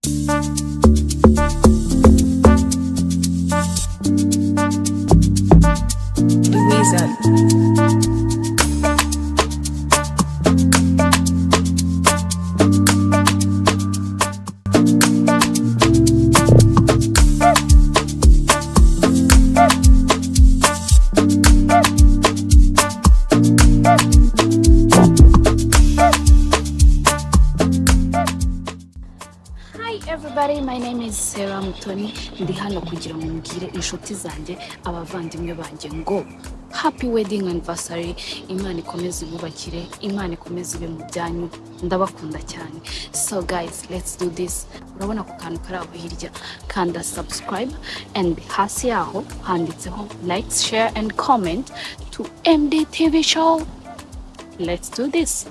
Louisa. Hi everybody, my name is Sarah Mutoni. Ndi hano kugira ngo mbwire inshuti zanjye, abavandimwe banjye ngo happy wedding anniversary. Imana ikomeze ibubakire, Imana ikomeze ibe mu byanyu. Ndabakunda cyane. So guys, let's do this. Urabona ku kantu kari aho hirya, kanda subscribe and hasi yaho handitseho like, share and comment to MDTV show. Let's do this.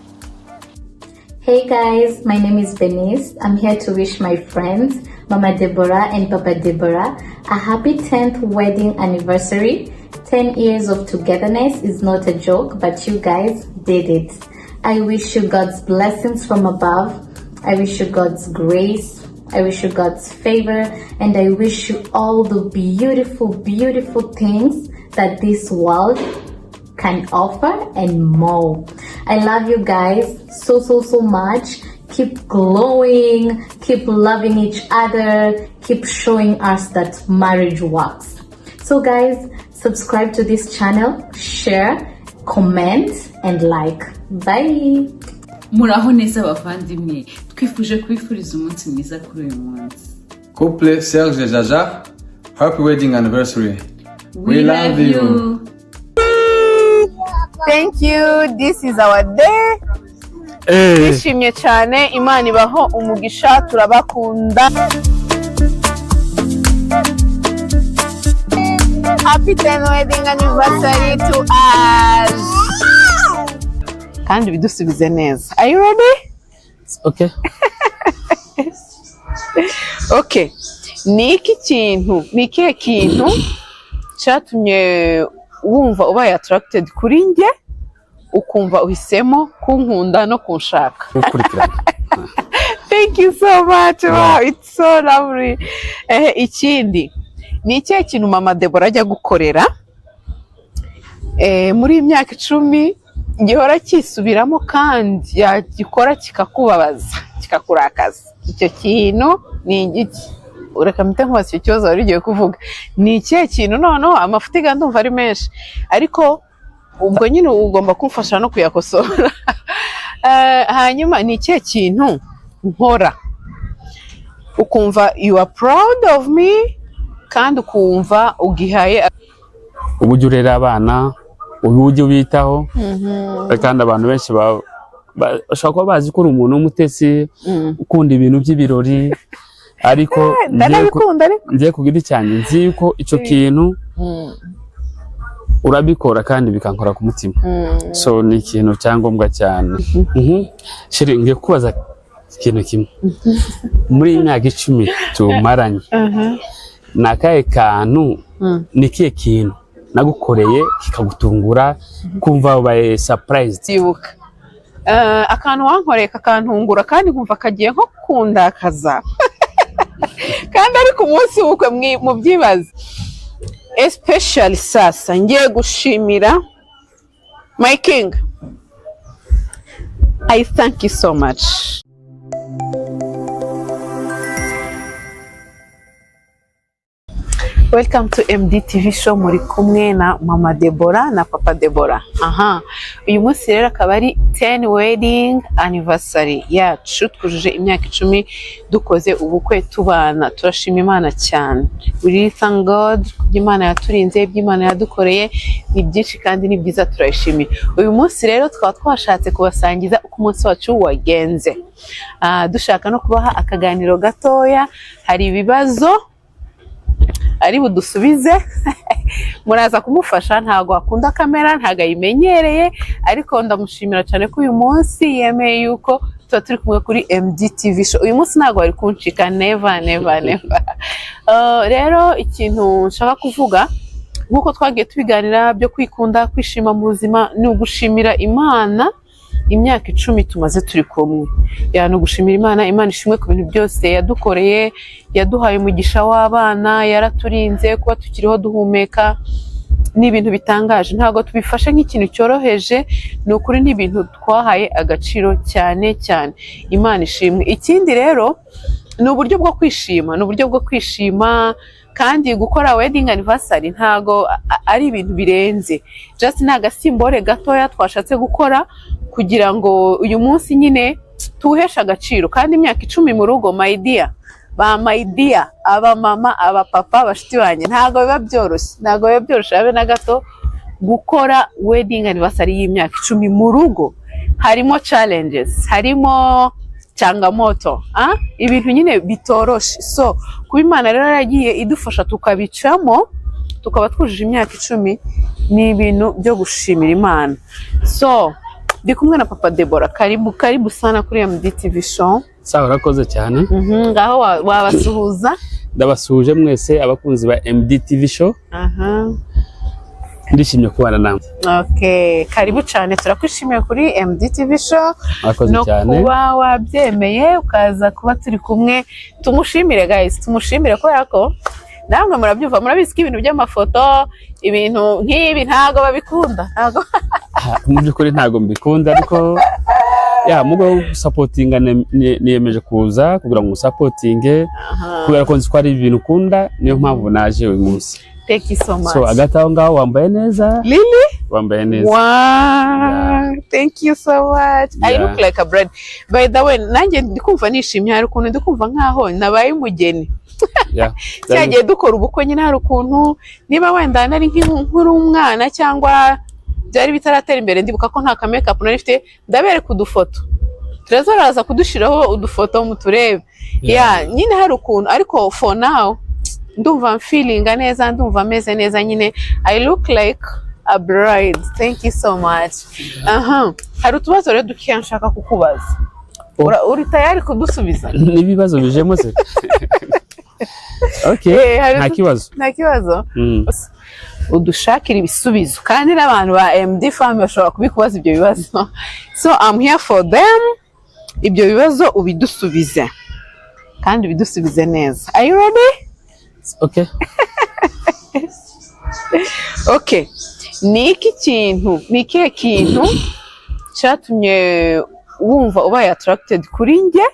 Hey guys, my name is Benice. I'm here to wish my friends, Mama Deborah and Papa Deborah, a happy 10th wedding anniversary. 10 years of togetherness is not a joke, but you guys did it. I wish you God's blessings from above. I wish you God's grace. I wish you God's favor. And I wish you all the beautiful, beautiful things that this world can offer and more. I love you guys so, so, so much. Keep glowing, keep loving each other, keep showing us that marriage works. So, guys, subscribe to this channel, share, comment, and like. Bye. Muraho neza bavandimwe, twifuje kubifuriza umunsi mwiza kuri uyu munsi. Couple Serge et Jaja, happy wedding anniversary. We love you. Thank you. This is our day. Twishimye cyane. Imana ibaho umugisha, turabakunda. Happy 10 wedding anniversary to us. Kandi bidusubize neza. Are you ready? Okay. Okay. Ni ikihe kintu cyatumye wumva ubaye attracted kuri njye, ukumva uhisemo kunkunda no kunshaka? Gukurikirana. Thank you so much. Wow, it's so lovely. Ikindi ni ikihe kintu Mama Deborah ajya gukorera muri iyi myaka 10 gihora kisubiramo kandi yagikora kikakubabaza, kikakurakaza? Icyo kintu ni igiki? Reka mpite nkubaza icyo kibazo wari ugiye kuvuga. Ni ikihe kintu? Noneho amafuti ga ndumva ari menshi, ariko ubwo nyine ugomba kumfasha no kuyakosora. Hanyuma ni ikihe kintu nkora ukumva you are proud of me kandi ukumva ugihaye? Uburyo urera abana, uburyo ubitaho, kandi abantu benshi bashobora kuba bazi ko uri umuntu w'umutesi, ukunda ibintu by'ibirori, ariko Ndanabikunda ariko. ngiye ku giti cyanjye nzi yuko icyo kintu urabikora kandi bikankora ku mutima, so ni ikintu cyangombwa cyane. Chérie, ngiye kubaza ikintu kimwe. Muri iyi myaka 10 tumaranye, ni akahe kantu, ni ikihe kintu nagukoreye kikagutungura, kumva ubaye surprised? Byibuka akantu wankoreye kakantungura kandi nkumva kagiye nko kundakaza, kandi ari ku munsi w'ubukwe, mubyibaze. Especially sasa ngiye gushimira my king. I thank you so much. Welcome to MDTV show, muri kumwe na Mama Deborah na Papa Deborah. Aha, uyu munsi rero akaba ari 10 wedding anniversary yacu, twujuje imyaka 10 dukoze ubukwe tubana. Turashima Imana cyane. We really thank God kubyo Imana yaturinze, ibyo Imana yadukoreye ni byinshi kandi ni byiza, turayishimiye. Uyu munsi rero tukaba twashatse kubasangiza uko umunsi wacu wagenze. Dushaka no kubaha akaganiro gatoya, hari ibibazo ari budusubize, muraza kumufasha. Ntabwo akunda kamera, ntabwo ayimenyereye, ariko ndamushimira cyane ko uyu munsi yemeye yuko tuba turi kumwe kuri MDTV show. Uyu munsi ntabwo wari kuncika, never, never, never. Rero ikintu nshaka kuvuga, nk'uko twagiye tubiganira byo kwikunda, kwishima mu buzima, ni ugushimira Imana. Imyaka 10 tumaze turi kumwe, ya, ni ugushimira Imana. Imana ishimwe ku bintu byose yadukoreye, yaduhaye umugisha w'abana, yaraturinze, kuba tukiriho duhumeka ni ibintu bitangaje. Ntabwo tubifashe nk'ikintu cyoroheje, ni ukuri, ni ibintu twahaye agaciro cyane cyane. Imana ishimwe. Ikindi rero ni uburyo bwo kwishima, ni uburyo bwo kwishima. Kandi gukora wedding anniversary ntago ari ibintu birenze, just ni agasimbore gatoya twashatse gukora kugira ngo uyu munsi nyine tuwuheshe agaciro. Kandi imyaka 10 mu rugo, my dear, ba my dear, abamama, abapapa, bashiti banjye, ntago biba byoroshye, ntago biba byoroshye habe na gato. Gukora wedding anniversary y'imyaka 10 mu rugo harimo challenges, harimo changamoto, ah? Ibintu nyine bitoroshe. So kuba Imana rero yaragiye idufasha tukabicamo, tukaba twujuje imyaka 10, ni ibintu byo gushimira Imana. So ndi kumwe na Papa Debora. Karibu, karibu sana kuri MDTV Show. Sawa, urakoze cyane. Ngaho wabasuhuza. Ndabasuhuje mwese abakunzi ba MDTV Show. Ndishimye kubana namwe. Okay, karibu cyane, turakwishimiye kuri MDTV Show Murakoze no cyane. kuba wabyemeye ukaza kuba turi kumwe. Tumushimire guys, tumushimire kubera ko namwe murabyumva, murabizi ko ibintu by'amafoto, ibintu nk'ibi ntago babikunda, ntago. Ah, mu by'ukuri ntabwo mbikunda, ariko ya mu rwego rwo gusupportinga niyemeje kuza kugira ngo ngusupportinge, kubera ko nzi ko ari ibintu ukunda, niyo mpamvu naje uyu munsi. Thank you so much. So hagati aho ngaho wambaye neza. Lily. Wambaye neza. Wow, thank you so much. I look like a bride. By the way, nanjye ndi kumva nishimye, hari ukuntu ndi kumva nkaho nabaye umugeni. Cyagiye dukora ubukwe nyine, hari ukuntu niba wenda nari nkiri umwana cyangwa byari bitaratera imbere, ndibuka ko nta ka makeup nari mfite. Ndabereka udufoto, turaza kudushyiraho udufoto muturebe. Yeah, nyine hari ukuntu, ariko for now ndumva mfeelinga neza, ndumva meze neza nyine. I look like a bride. Thank you so much. Aha hari utubazo rero dukeya nshaka kukubaza. Oh. Uri tayari kudusubiza? N'ibibazo bijemo se? Okay. Hari Nta kibazo. Nta kibazo. Udushakira ibisubizo, kandi n'abantu ba MD Farm bashobora kubikubaza ibyo bibazo, so I'm here for them. Ibyo bibazo ubidusubize kandi ubidusubize neza. Are you ready? Okay. Okay, ni iki kintu, ni ikihe kintu cyatumye wumva ubaye attracted kuri njye,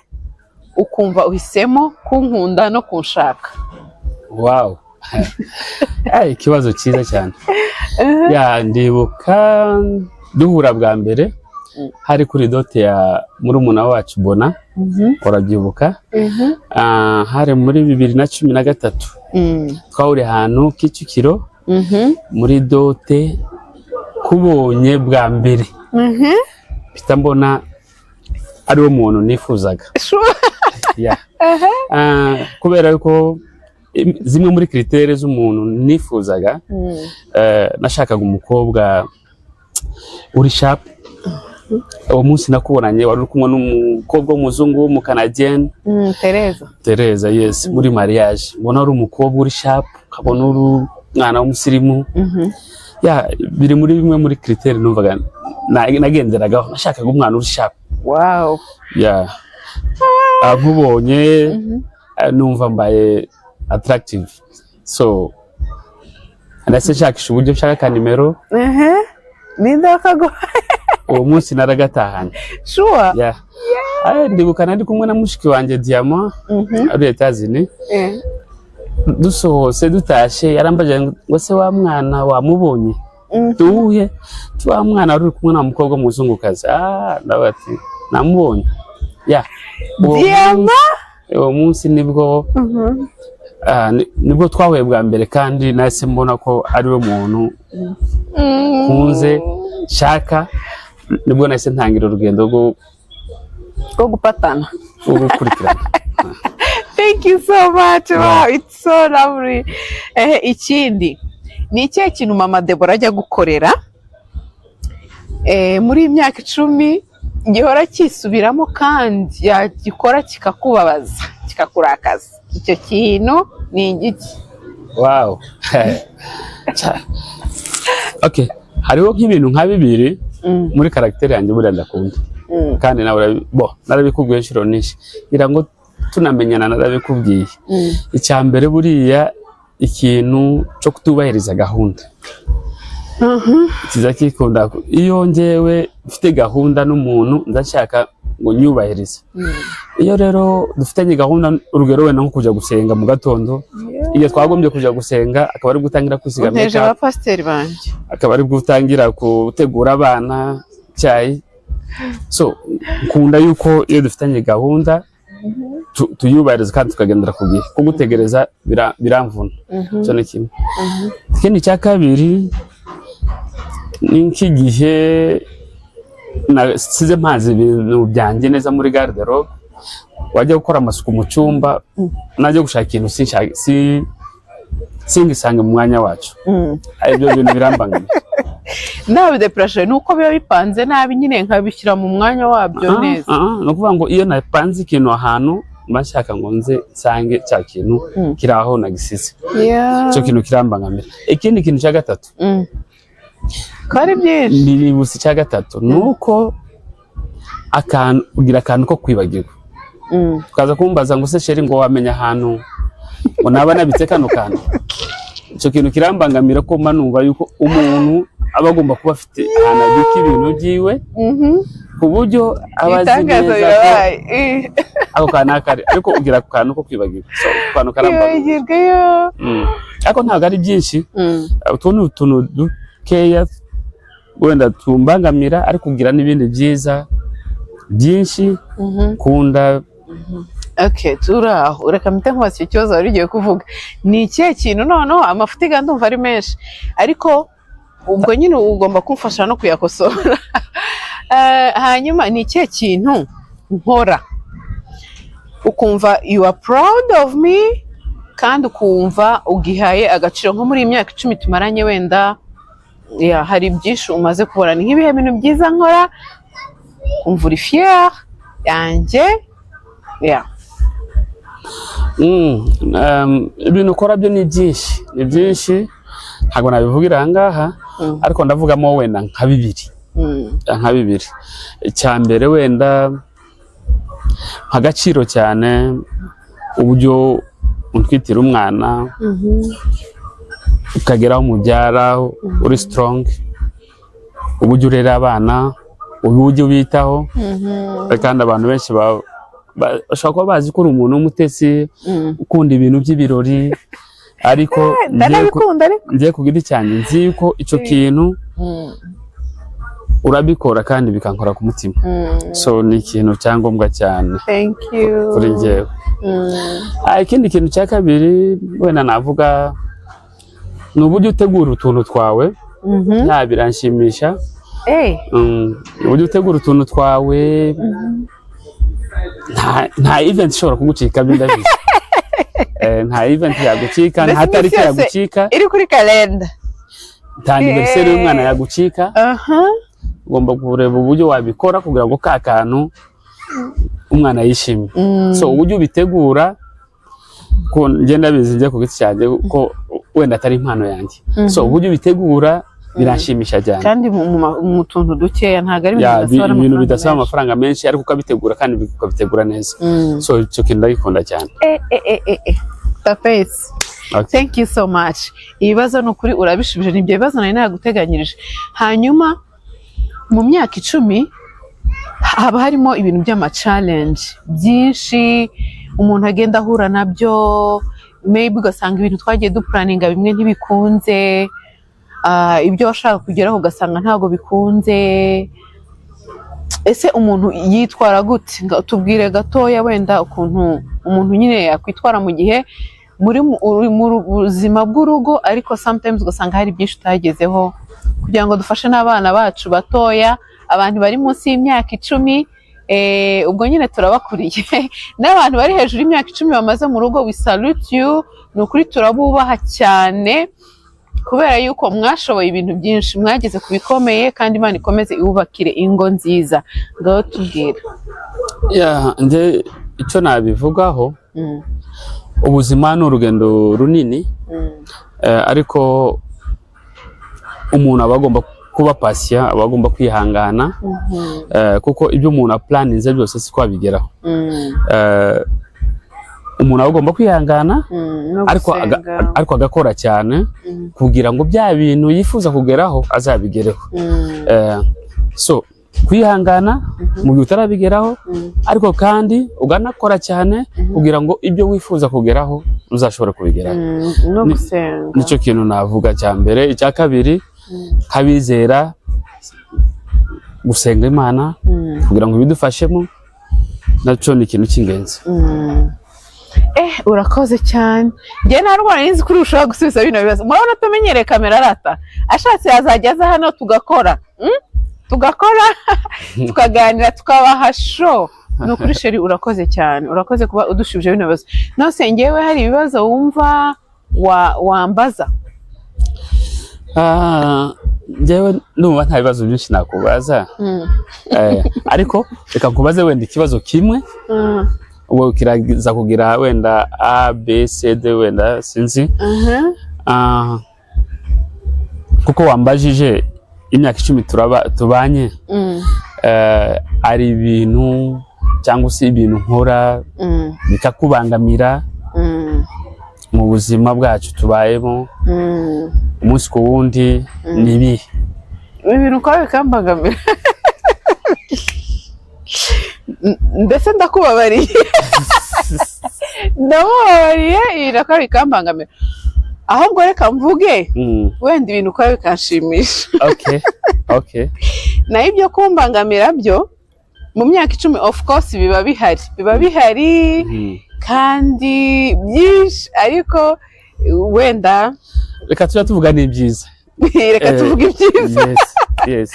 ukumva uhisemo kunkunda no kunshaka? Wow. Ay, ikibazo cyiza cyane. Ya, ndibuka duhura bwa mbere, hari kuri dot ya murumuna wacu Bona, urabyibuka? Ah, hari muri 2013. Twahuriye ahantu Kicukiro muri dot. Kubonye bwa mbere, mpita mbona ariwo muntu nifuzaga. Yeah. Ah, kubera yuko zimwe muri critères z'umuntu nifuzaga, nashakaga umukobwa uri sharp. Uwo munsi nakubonanye wari uri kumwe n'umukobwa w'umuzungu w'umukanadiyeni. Tereza. Tereza, yes. Muri mariage mbona ari umukobwa uri sharp, ukabona uri umwana w'umusirimu. Ya, biri muri bimwe muri critères numvaga nagenderagaho, nashakaga umwana uri sharp. Ya. Ah, nkubonye, numva mbaye attractive, so ndetse nshakisha uburyo nshaka akanimero. Ehe, ninde wakaguha? Uwo munsi naragatahanye. Sure? Yeah. Ah, ndibuka nari kumwe na mushiki wanjye Diamant ari Etazini. Dusohotse dutashe, yarambajije ngo: "Se wa mwana wamubonye?" Tuwuhe? "Wa mwana wari uri kumwe na mukobwa w'umuzungukazi." Ah, ndavuga ati: "Namubonye." Ya. Uwo Diamant? Uwo munsi nibwo nibwo twahuye bwa mbere, kandi nahise mbona ko ari we muntu nkunze, nshaka. Nibwo nahise ntangira urugendo rwo rwo gupatana, rwo gukurikirana. Thank you so much. Wow, it's so lovely. Ikindi ni ikihe kintu Mama Debora ajya gukorera muri iyi myaka 10 gihora kisubiramo kandi yagikora kikakubabaza, kikakurakaza? Icyo kintu ni igiki? Wow. Okay, hariho nk'ibintu nka bibiri muri caractère yanjye buriya ndakunda. Kandi nawe bo narabikubwiye inshuro nyinshi, ngira ngo tunamenyana narabikubwiye. Icya mbere, buriya ikintu cyo kutubahiriza gahunda kiza kikunda. Iyo njyewe mfite gahunda n'umuntu, ndashaka ngo nyubahirize. Iyo rero dufitanye gahunda, urugero wenda nko kujya gusenga mu gatondo, iyo twagombye kujya gusenga akaba ari gutangira kwisiga Unteje makeup, abapasiteri banjye. akaba ari gutangira gutegura abana icyayi. So nkunda yuko iyo dufitanye gahunda tuyubahiriza kandi tukagendera ku gihe, kuko gutegereza biramvuna. Icyo ni kimwe. Ikindi cya kabiri ni nk'igihe nasize mpazi ibintu byanjye neza muri garde-robe, wajya gukora amasuku mu cyumba, najya gushaka ikintu singisange mu mwanya wacu. Ibyo bintu birambangamira. Nabi depression ni uko biba bipanze nabi nyine, nkabishyira mu mwanya wabyo neza. Ni ukuvuga ngo iyo napanze ikintu ahantu, mba nshaka ngo nze nsange cya kintu kiri aho nagisize. Icyo kintu kirambangamira. Ikindi kintu cya gatatu, Ko ari byinshi. Nibutse icya gatatu, ni uko akantu ugira akantu ko kwibagirwa, ukaza kumbaza ngo: "Se chéri, ngo wamenya ahantu ngo naba nabitse kano kantu?" Icyo kintu kirambangamira, ko mba numva yuko umuntu aba agomba kuba afite ahantu abika ibintu byiwe, ku buryo aba azi Ibitangaza neza ko birabaye. Ako kantu akari, ariko ugira ako kantu ko kwibagirwa. So, ako kantu karambangamira. Kwibagirwa yo. Ariko ntabwo ari byinshi. Utu ni utuntu dukeya wenda tumbangamira, ariko ugira n'ibindi byiza byinshi kunda. Okay, turi aho. Reka mpite nkubaza icyo kibazo wari ugiye kuvuga. Ni ikihe kintu noneho? Amafuti ga ndumva ari menshi, ariko ubwo nyine ugomba kumfasha no kuyakosora. Hanyuma ni ikihe kintu nkora ukumva you are proud of me, kandi ukumva ugihaye agaciro, nko muri iyi myaka 10 tumaranye? Wenda ya, hari byinshi umaze kubona. Ni nk'ibihe bintu byiza nkora ukumva uri fier yanjye ya? Ibintu ukora byo ni byinshi, ni byinshi, ntabwo nabivugira aha ngaha, ariko ndavugamo wenda nka bibiri. Nka bibiri. Icya mbere, wenda agaciro cyane uburyo utwitira umwana ukagera aho umubyara uri strong, uburyo urera abana, uburyo ubitaho. Kandi abantu benshi bashobora kuba bazi ko uri umuntu w'umutetsi, ukunda ibintu by'ibirori, ariko Ndanabikunda ariko. ngiye ku giti cyanjye nzi yuko icyo kintu urabikora kandi bikankora ku mutima. So ni ikintu cyangombwa cyane Thank you. kuri njyewe. Ikindi kintu cya kabiri wenda navuga ni uburyo utegura utuntu twawe. Ya, biranshimisha. Uburyo utegura utuntu twawe, nta event ishobora kugucika, byo ndabizi. Nta event yagucika, nta Mbese tariki iminsi yose yagucika, iri kuri kalenda. Nta anniversaire y'umwana yagucika. Ugomba kureba uburyo wabikora kugira ngo ka kantu umwana yishime. So uburyo ubitegura, ko njye ndabizi, njye ku giti cyanjye, ko wenda atari impano yanjye, so uburyo ubitegura biranshimisha cyane. Kandi mu tuntu dukeya, ntabwo ari ibintu Ya, bidasaba ibintu n'amafaranga bidasaba menshi. amafaranga menshi, ariko ukabitegura kandi ukabitegura neza. So icyo kintu ndagikunda cyane. Tapesi. Okay. Thank you so much. Ibibazo ni ukuri urabishubije, ni ibyo bibazo nari naguteganyirije. Hanyuma mu myaka 10 haba harimo ibintu by'ama challenge byinshi umuntu agenda ahura nabyo. Maybe ugasanga ibintu twagiye duplanninga bimwe ntibikunze, ibyo washaka kugeraho ugasanga ntabwo bikunze. Ese umuntu yitwara gute? Tubwire gatoya wenda ukuntu umuntu nyine yakwitwara mu gihe uri mu buzima bw'urugo, ariko sometimes ugasanga hari byinshi utagezeho, kugira ngo dufashe n'abana bacu batoya, abantu bari munsi y'imyaka 10, ubwo nyine turabakuriye, n'abantu bari hejuru y'imyaka 10 bamaze mu rugo, we salute you. Ni ukuri turabubaha cyane, kubera yuko mwashoboye ibintu byinshi, mwageze ku bikomeye, kandi Imana ikomeze iwubakire ingo nziza. Ngaho tubwira. Ya, nje icyo nabivugaho, ubuzima ni urugendo runini, ariko umuntu aba agomba Kuba patient, aba agomba kwihangana, kuko ibyo umuntu aplaninze byose siko abigeraho. Umuntu aba agomba kwihangana, No ariko gusenga. ariko agakora cyane kugira ngo bya bintu yifuza kugeraho azabigereho. So kwihangana mu gihe utarabigeraho, ariko kandi uganakora cyane kugira ngo ibyo wifuza kugeraho uzashobore kubigeraho. No gusenga. Nicyo kintu navuga cya mbere. Icya kabiri, nk'abizera, gusenga Imana kugira ngo ibidufashemo, nacyo ni ikintu cy'ingenzi. Urakoze cyane. Njye nta ndwara nzi kuri ushobora gusubiza bino bibazo. Murabona atamenyereye kamera, arata ashatse yazajya aza hano tugakora, Tugakora, tukaganira, tukabaha show. Ni ukuri chéri, urakoze cyane, urakoze kuba udushubije bino bibazo. Nose ngewe hari ibibazo wumva wambaza? Ah, njyewe ndumva nta bibazo byinshi nakubaza. Ariko reka nkubaze wenda ikibazo kimwe. Ubwo kiraza kugira wenda A, B, C, D, wenda sinzi. Ah, kuko wambajije imyaka 10 turaba tubanye, ari ibintu cyangwa se ibintu nkora bikakubangamira mu buzima bwacu tubayemo umunsi ku wundi, ni ibihe? Ibintu ukora bikambangamira, ndetse ndakubabariye, ndamubabariye. Ibintu akora bikambangamira, ahubwo reka mvuge wenda ibintu ukora bikanshimisha. okay. Naho ibyo kumbangamira byo, mu myaka 10, of course biba bihari, biba bihari kandi byinshi, ariko wenda Reka tujya tuvuga n'ibyiza. Reka tuvuge ibyiza. Yes.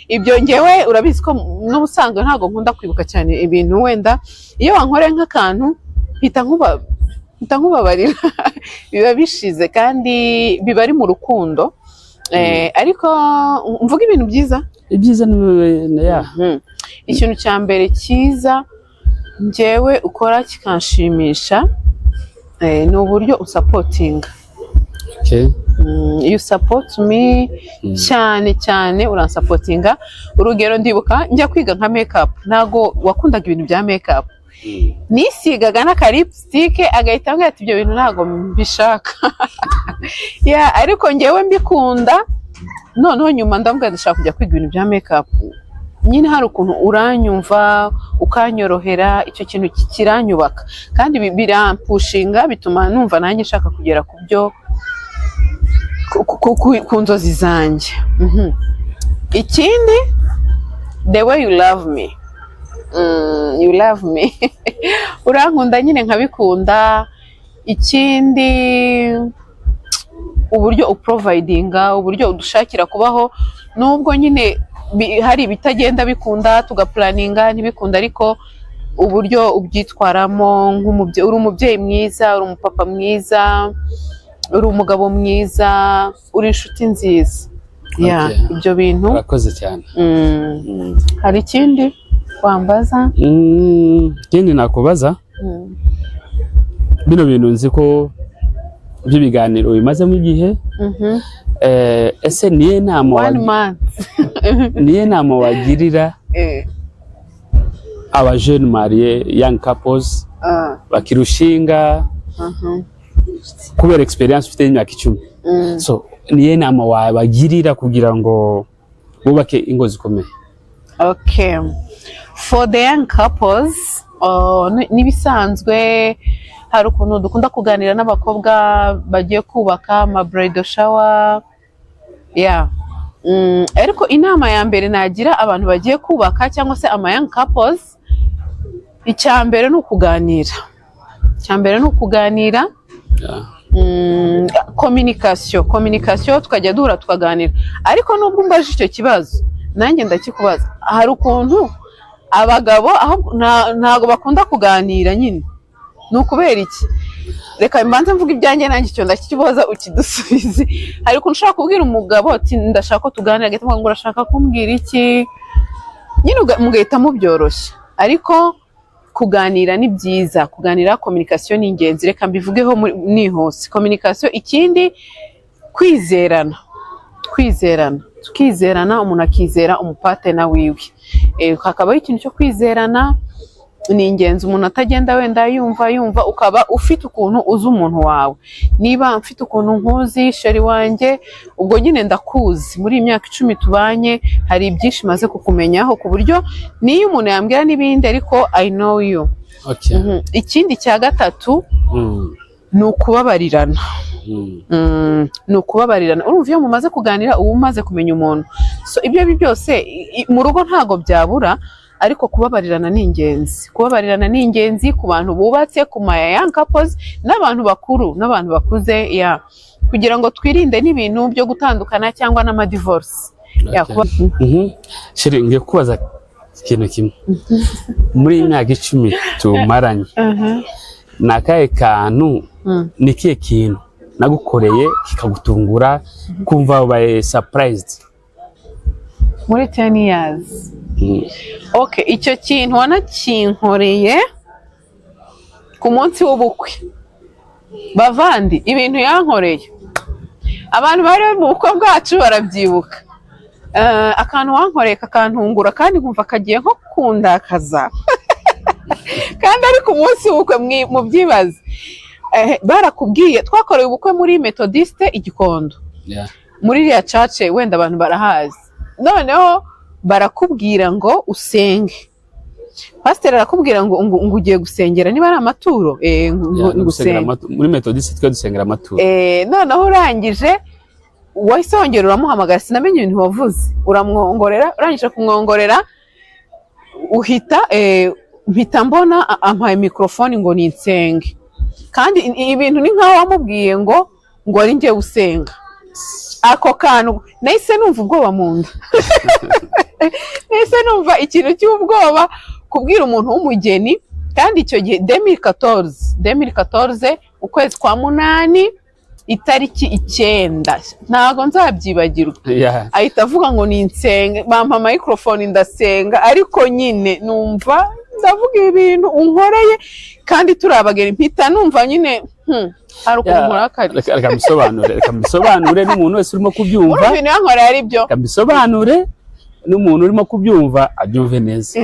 Ibyo ngewe urabizi ko n'ubusanzwe ntabwo nkunda kwibuka cyane ibintu. Wenda iyo wankoreye nk'akantu mpita nkubabarira, biba bishize kandi biba ari mu rukundo. Ariko mvuga ibintu byiza. Ibyiza ni ya. Ikintu cya mbere cyiza njyewe ukora kikanshimisha, ni uburyo usupportinga. You support me cyane cyane, uransupportinga. Urugero, ndibuka njya kwiga nka makeup, ntago wakundaga ibintu bya makeup. Nisigaga n'aka lipstick agahita ambwira ati: "Ibyo bintu ntago mbishaka." Yeah, ariko njyewe mbikunda. Noneho nyuma ndamubwira: "Ndashaka kujya kwiga ibintu bya makeup." Nyine hari ukuntu uranyumva, ukanyorohera. Icyo kintu kiranyubaka kandi birampushinga, bituma numva nanjye nshaka kugera ku byo ku nzozi zanjye. Ikindi, the way you love me. You love me, urankunda nyine nkabikunda. Ikindi, uburyo uprovidinga, uburyo udushakira kubaho, nubwo nyine hari ibitagenda bikunda, tugaplaninga ntibikunda, ariko uburyo ubyitwaramo nk'umubyeyi, uri umubyeyi mwiza, uri umupapa mwiza, uri umugabo mwiza, uri inshuti nziza. Yeah, ibyo bintu. Urakoze cyane. Hari ikindi wambaza? Ikindi nakubaza, bino bintu nzi ko by'ibiganiro bimazemo igihe. Ese niye nama One month. Niye nama wagirira aba jeune marié, young couples bakirushinga, kubera experience ufite y'imyaka 10? So niye nama wabagirira kugira ngo bubake ingo zikomeye? Okay. For the young couples, n'ibisanzwe hari ukuntu dukunda kuganira n'abakobwa bagiye kubaka, ama bridal shower. Yeah. Ariko inama ya mbere nagira abantu bagiye kubaka cyangwa se ama young couples, icya mbere ni ukuganira. Icya mbere ni ukuganira. Communication, communication, tukajya duhura tukaganira. Ariko nubwo umbaje icyo kibazo, nanjye ndakikubaza. Hari ukuntu abagabo ahubwo ntago bakunda kuganira nyine, ni ukubera iki? Reka mbanze mvuga ibyanjye, nanjye icyo ndakibaza ukidusubize. Hari ukuntu ushobora kubwira umugabo ati: "Ndashaka ko tuganira," agahita avuga ngo: "Urashaka kumbwira iki?" Nyine mugahita mubyoroshya. Ariko kuganira ni byiza, kuganira, communication ni ingenzi. Reka mbivugeho nihuse. Communication. Ikindi, kwizerana, kwizerana. Tukizerana, umuntu akizera umupartner wiwe. Hakabaho ikintu cyo kwizerana, ni ingenzi. Umuntu atagenda wenda yumva, ukaba ufite ukuntu uzi umuntu wawe. Niba mfite ukuntu nkuzi, chéri wanjye, ubwo nyine ndakuzi. Muri iyi myaka 10 tubanye, hari byinshi maze kukumenyaho, ku buryo niyo umuntu yambwira n'ibindi, ariko I know you. Ikindi cya gatatu ni ukubabarirana. Ni ukubabarirana. Urumva, iyo mumaze kuganira, uba umaze kumenya umuntu. So ibyo ari byo byose, mu rugo ntago byabura, ariko kubabarirana ni ingenzi. Kubabarirana ni ingenzi ku bantu bubatse, ku ma young couples, n'abantu bakuru, n'abantu bakuze, ya kugira ngo twirinde n'ibintu byo gutandukana cyangwa n'amadivorce ya. Chéri, ngiye kubaza ikintu kimwe. Muri iyi myaka 10 tumaranye, ni akahe kantu, ni ikihe kintu nagukoreye kikagutungura, kumva ubaye surprised? Muri 10 years? Okay, icyo kintu wanakinkoreye ku munsi w'ubukwe. Bavandi, ibintu yankoreye, abantu bari mu bukwe bwacu barabyibuka. Akantu wankoreye kakantungura kandi nkumva kagiye nko kundakaza, kandi ari ku munsi w'ubukwe, mubyibaze. Barakubwiye, twakoreye ubukwe muri Methodiste i Gikondo, muri iriya church, wenda abantu barahazi. Noneho barakubwira ngo usenge, pasiteri arakubwira ngo ugiye gusengera, niba ari amaturo, ngo Yeah, no ngo gusengera usenge. Muri Methodiste twe dusengera amaturo. Noneho urangije, wahise wongera uramuhamagara, sinamenye ibintu wavuze, uramwongorera. Urangije kumwongorera, uhita mpita mbona ampaye mikorofone ngo ninsenge, kandi ibintu ni nkaho wamubwiye ngo ari njye usenga. Ako kantu nahise numva ubwoba mu nda, nahise numva ikintu cy'ubwoba kubwira umuntu w'umugeni. Kandi icyo gihe 2014, 2014, ukwezi kwa munani, itariki 9, ntabwo nzabyibagirwa. Ahita avuga ngo ni insenge, bampa microphone ndasenga, ariko nyine numva ndavuga ibintu unkoreye kandi turi abageni, mpita numva nyine hari ukuntu nkurakariye. Reka mbisobanure, reka mbisobanure n'umuntu wese urimo kubyumva. Urumva, ibintu yankoreye ari byo. Reka mbisobanure n'umuntu urimo kubyumva abyumve neza.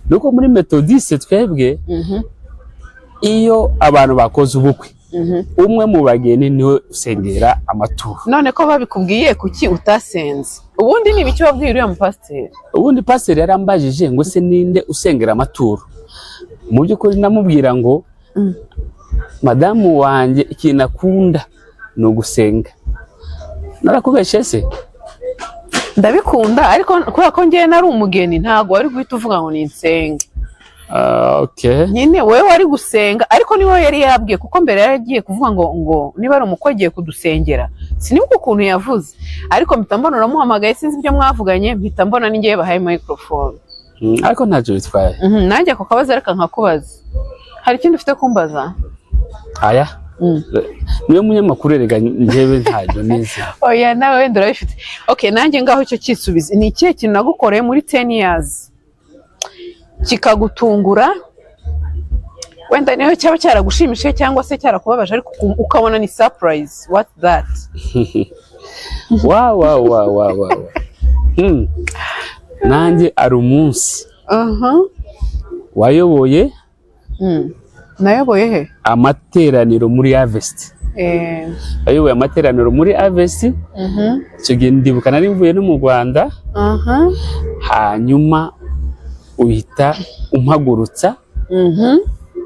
Nuko muri Methodiste twebwe, iyo abantu bakoze ubukwe, umwe mu bageni niwe usengera amaturo. None ko babikubwiye, kuki utasenze? Ubundi ni ibiki wabwiye uriya mupasiteri? Ubundi pasiteri yarambajije ngo: "Se ninde usengera amaturo?" Mu by'ukuri namubwira ngo madamu wanjye ikintu akunda ni ugusenga. Narakubeshe se? Ndabikunda, ariko kubera ko ngewe nari umugeni, ntabwo wari guhita uvuga ngo ninsenge. Ah, okay. Nyine wowe wari gusenga, ariko ni wowe yari yabwiye, kuko mbere yari agiye kuvuga ngo niba ari umukwe agiye kudusengera, sinibuka ukuntu yavuze, ariko mpita mbona uramuhamagaye, sinzi ibyo mwavuganye, mpita mbona ni ngewe bahaye microphone. Ariko ntacyo bitwaye. Nanjye ako kabazo reka nkakubaza. Hari ikindi ufite kumbaza? Aya niwe munyamakuru erega, njyewe ntabyo nize. Oya, nawe wenda urabifite. Okay, nanjye ngaho icyo cyisubize: ni ikihe kintu nagukoreye muri 10 years kikagutungura, wenda niyo cyaba cyaragushimishije cyangwa se cyarakubabaje, ariko ukabona ni surprise? What that? Wa wa wa wa wa wa. Nanjye ari umunsi wayoboye Nayoboye he? amateraniro muri Harvest. Wayoboye amateraniro muri Harvest. Icyo gihe ndibuka nari mvuye no mu Rwanda, hanyuma uhita umpagurutsa,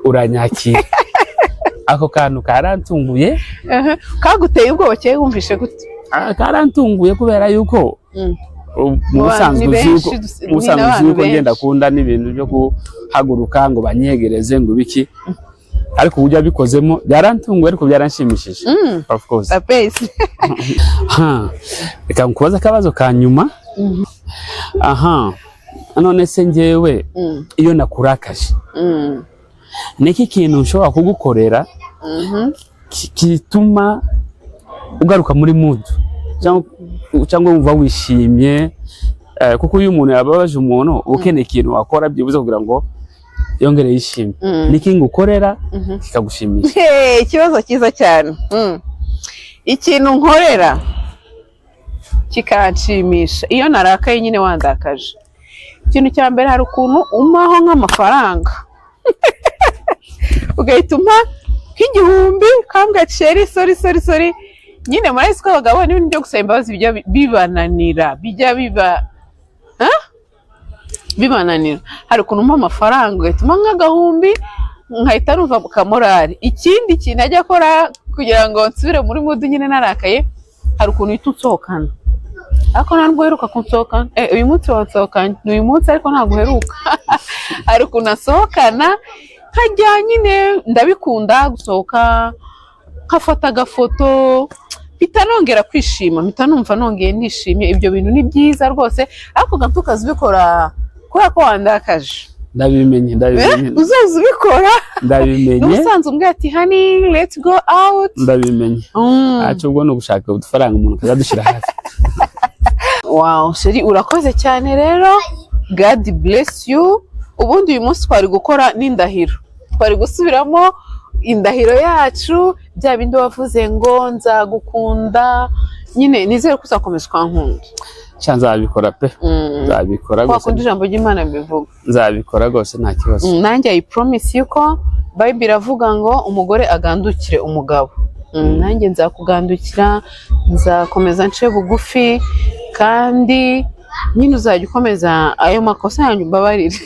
uranyakira. Ako kantu karantunguye. Aha. Kaguteye ubwoba cyangwa wumvishe gute? Ah, karantunguye kubera yuko mu Mu busanzwe bantu ni uzi yuko benshi, mu busanzwe ni uzi n'abantu yuko ngenda benshi. akunda n'ibintu byo guhaguruka ngo banyegereze ngo ibiki, ariko uburyo yabikozemo byarantunguye, ariko byaranshimishije, of course. Apesi. Ha, reka nkubaze akabazo ka nyuma. Aha, none se njyewe iyo nakurakaje, niki kintu nshobora kugukorera gituma ugaruka muri mood cyangwa wumva wishimye? Kuko iyo umuntu yababaje umuntu, uba ukeneye ikintu wakora byibuze kugira ngo yongere yishime. Niki ngukorera kikagushimisha? Hey, ikibazo cyiza cyane. Ikintu nkorera Kikanshimisha iyo narakaye nyine wandakaje. Ikintu cya mbere, hari ukuntu umpaho nk'amafaranga, ugahita umpa nk'igihumbi, ukambwira ati: "Chéri, sorry, sorry, sorry." Nyine murabizi ko abagabo n'ibintu byo gusaba imbabazi bijya bibananira, bijya biba, ha? Bibananira. Hari ukuntu umpa amafaranga, ugahita umpa nk'agahumbi, nkahita numva kamorari. Ikindi kintu ajya akora kugira ngo nsubire muri mood nyine narakaye, hari ukuntu uhita unsohokana, ariko ntabwo uheruka kunsohokana. Uyu munsi wansohokanye ni uyu munsi, ariko ntabwo uheruka. Hari ukuntu asohokana nkajya nyine, ndabikunda gusohoka, nkafata agafoto, mpita nongera kwishima, mpita numva nongeye nishimye. Ibyo bintu ni byiza rwose, ariko gato ukaza ubikora kubera ko wandakaje. Ndabimenye, ndabimenye. Uzaza ubikora. Ndabimenye. N'ubusanzwe umbwira ati: "Honey, let's go out." Ndabimenye. Ntacyo, ubwo ni ugushaka udufaranga umuntu akazadushyira hafi. Wow, chéri, urakoze cyane rero. God bless you. Ubundi uyu munsi twari gukora n'indahiro, twari gusubiramo indahiro yacu, bya bindi wavuze ngo nzagukunda. Nyine nizere ko uzakomeza ukankunda. Sha, nzabikora pe. Nzabikora Kwa rwose. kundi ijambo ry'Imana bivuga. Nzabikora rwose, nta kibazo. Nanjye I promise yuko Bible iravuga ngo umugore agandukire umugabo. Nanjye nzakugandukira, nzakomeza nce bugufi, kandi nyine uzajya ukomeza ayo makosa yanyu umbabarire.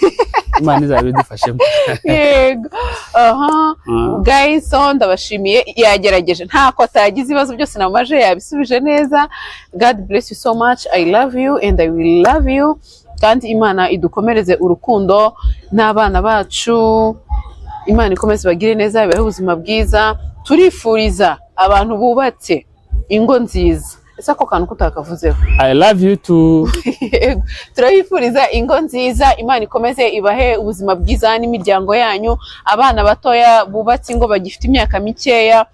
Imana izaba idufashemo. Yego, aha. Guys, so ndabashimiye, yagerageje ntako atagize, ibibazo byose namaje yabisubije neza. God bless you so much. I love you and I will love you. Kandi Imana idukomereze urukundo n'abana bacu, Imana ikomeze bagire neza, ibahe ubuzima bwiza. Turifuriza abantu bubatse ingo nziza. Ese ako kantu kutakavuzeho? I love you too. Yego. Turabifuriza ingo nziza, Imana ikomeze ibahe ubuzima bwiza n'imiryango yanyu. Abana batoya bubatse ingo bagifite imyaka mikeya,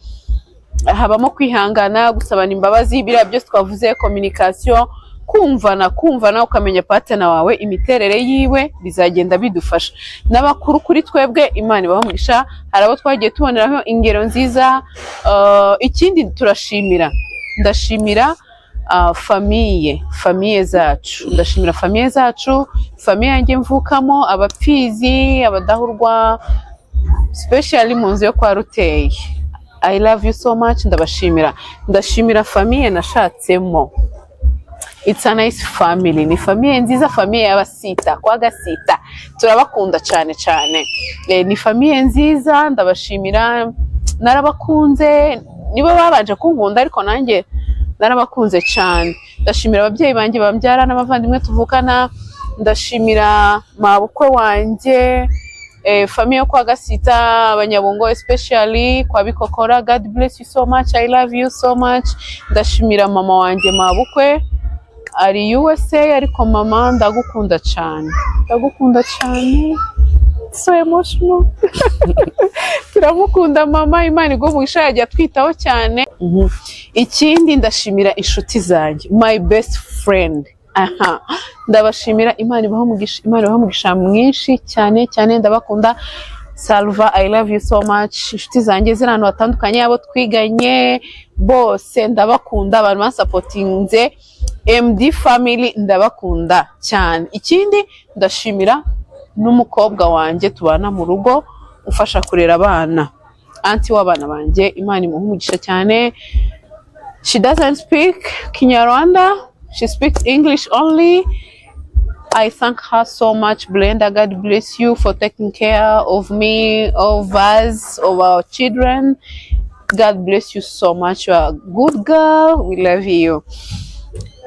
habamo kwihangana, gusabana imbabazi, biriya byose twavuze, communication, kumvana, kumvana, ukamenya partner wawe, imiterere yiwe, bizagenda bidufasha. N'abakuru kuri twebwe, Imana ibahe umugisha, hari abo twagiye tuboneraho ingero nziza. Ikindi turashimira, ndashimira famille, famille zacu, ndashimira famille zacu, famille yanjye mvukamo, abapfizi, abadahurwa, especially mu nzu yo kwa Ruteye. I love you so much. Ndabashimira, ndashimira famille nashatsemo. It's a nice family, ni famille nziza, famille y'abasita kwa Gasita, turabakunda cyane cyane. Ni famille nziza, ndabashimira, narabakunze, nibo babanje kunkunda, ariko nanjye narabakunze cyane. Ndashimira ababyeyi banjye bambyara n'abavandimwe tuvukana, ndashimira mabukwe wanjye, famille yo kwa Gasita, abanyabungo, especially kwa Bikokora. God bless you so much, I love you so much. Ndashimira mama wanjye mabukwe, ari USA, ariko mama ndagukunda cyane, ndagukunda cyane. So emotional. Turamukunda mama, Imana iguhe umugisha, yajya atwitaho cyane. Ikindi ndashimira inshuti zanjye, my best friend. Aha ndabashimira, Imana ibahe umugisha, Imana ibahe umugisha mwinshi cyane cyane, ndabakunda. Salva, I love you so much. Inshuti zanjye ziri ahantu hatandukanye, abo twiganye bose ndabakunda, abantu basapotinze MD family ndabakunda cyane. Ikindi ndashimira n'umukobwa wanjye tubana mu rugo, ufasha kurera abana, auntie w'abana banjye, Imana imuhe umugisha cyane. She doesn't speak Kinyarwanda, she speaks English only. I thank her so much. Brenda, God bless you for taking care of me, of us, of our children. God bless you so much. You are a good girl. We love you.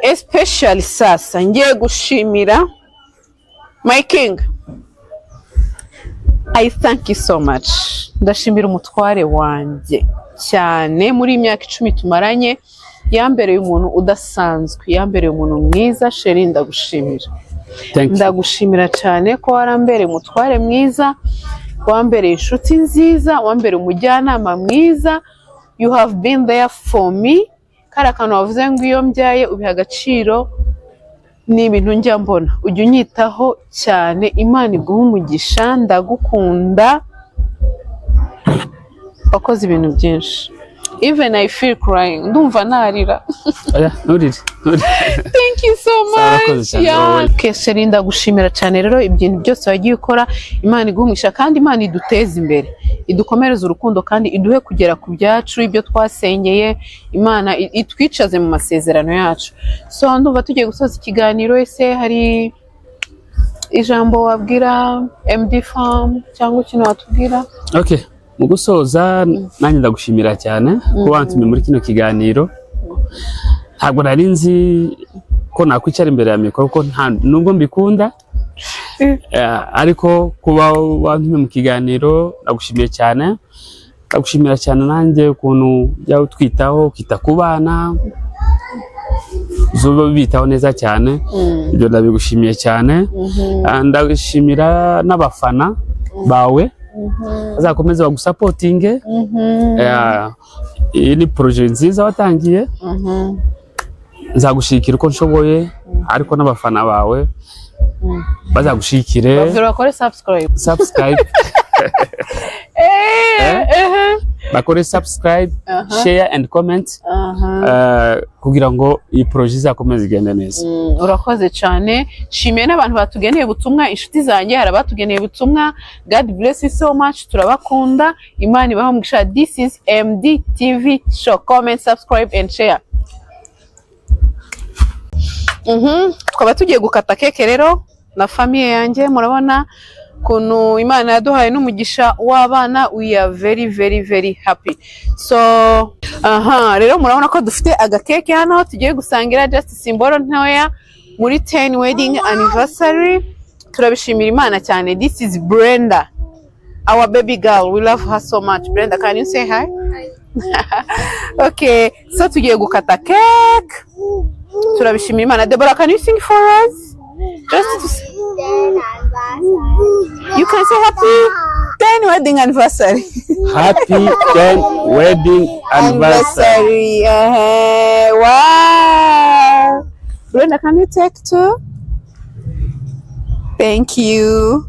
Especially sasa ngiye gushimira my king. I thank you so much. Ndashimira umutware wanjye cyane, muri iyi myaka 10 tumaranye yambereye umuntu udasanzwe, yambereye umuntu mwiza. Chéri, ndagushimira. Thank you. Ndagushimira cyane ko warambereye umutware mwiza, wambereye inshuti nziza, wambereye umujyanama mwiza. You have been there for me. Kari akantu wavuze ngo iyo mbyaye ubiha agaciro, ni ibintu njya mbona ujya unyitaho cyane. Imana iguhe umugisha, ndagukunda, wakoze ibintu byinshi. Even I feel crying, ndumva narira. Oya, nturire, nturire. Thank you so Sawa, urakoze much. cyane, Yeah. wowe. Okay, chéri, ndagushimira cyane rero ibintu byose wagiye ukora. Imana iguha, kandi Imana iduteze imbere, idukomereze urukundo, kandi iduhe kugera ku byacu, ibyo twasengeye. Imana itwicaze mu masezerano yacu. So ndumva tugiye gusoza ikiganiro. Ese hari ijambo wabwira MD Farm cyangwa ikintu watubwira? Okay, mu gusoza, nanjye ndagushimira cyane kuba wantumiye muri kino kiganiro. Ntabwo nari nzi ko nakwicara imbere ya mikoro, kuko nta nubwo mbikunda. Ariko kuba wantumiye mu kiganiro, ndagushimiye cyane. Ndagushimira cyane nanjye ukuntu ujya utwitaho, ukita ku bana, zuba bitaho neza cyane. Ibyo ndabigushimiye cyane. Ndashimira n'abafana bawe, bazakomeze bagusapotinge. Iyi ni projet nziza watangiye, nzagushigikira uko nshoboye, ariko n'abafana bawe bazagushigikire. Babwira bakore subscribe. Subscribe. Bakore subscribe, share and comment kugira ngo iyi projet izakomeze igende neza. Urakoze cyane. Nshimiye n'abantu batugeneye ubutumwa, inshuti zanjye, hari abatugeneye ubutumwa. God bless you so much, turabakunda, Imana ibahe umugisha. This is MD TV Show. Comment, subscribe and share. Tukaba tugiye gukata keke rero na famille yanjye. Murabona ukuntu Imana yaduhaye n'umugisha w'abana. We are very, very, very happy. So aha rero murabona ko dufite agakeke hano tugiye gusangira, just symbol ntoya muri 10 wedding anniversary. Turabishimira Imana cyane. This is Brenda, our baby girl. We love her so much. Brenda, can you say hi? Okay, so tugiye gukata cake. Turabishimira Imana. Deborah, can you sing for us? Just to say, you can say happy 10 wedding anniversary. Happy 10 wedding anniversary. Anniversary. Wow. Brenda, can you take two? Thank you.